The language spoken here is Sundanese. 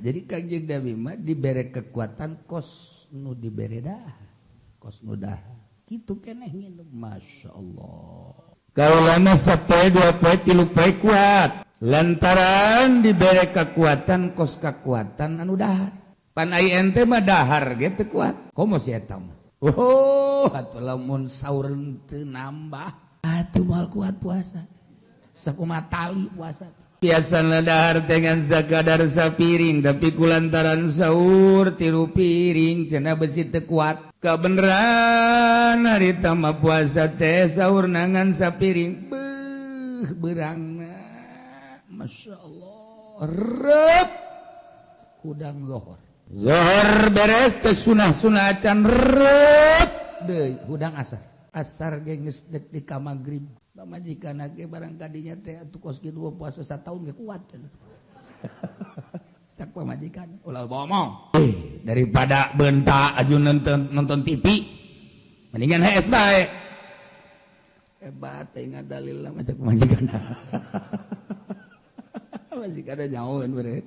Jadi Kangjeng Nabi mah dibere kekuatan kos nu dibere dahar, kos nu dahar. Kitu keneh nginum, Masya Allah. Kaulana sapoe, 2 poe, 3 poe kuat. Lantaran dibere kekuatan kos kekuatan anu dahar. Pan ai ente mah dahar ge teu kuat. Komo si eta mah. Oh, atuh lamun sahur teu nambah, atuh moal kuat puasa. Sakumaha tali puasa. Biasana dahar dengan sakadar sapiring, tapi kulantaran sahur 3 piring cenah, besi teu kuat. Kabeneran harita mah puasa teh sahur nangan sapiring, beuh, beurangna Masya Allah, rep hudang lohor. Lohor beres teh sunah-sunah acan, rep deui hudang asar. Asar ge geus dek di ka magrib. Pamajikan ge barang kadinya teh atuh kos kitu puasa satahun ge kuat cenah. Cak pamajikan ulah bohong. Eh, daripada bentak aju nonton nonton TV mendingan hees bae. Hebat teh dalil mah cak pamajikan. Pamajikan nyahoeun bere.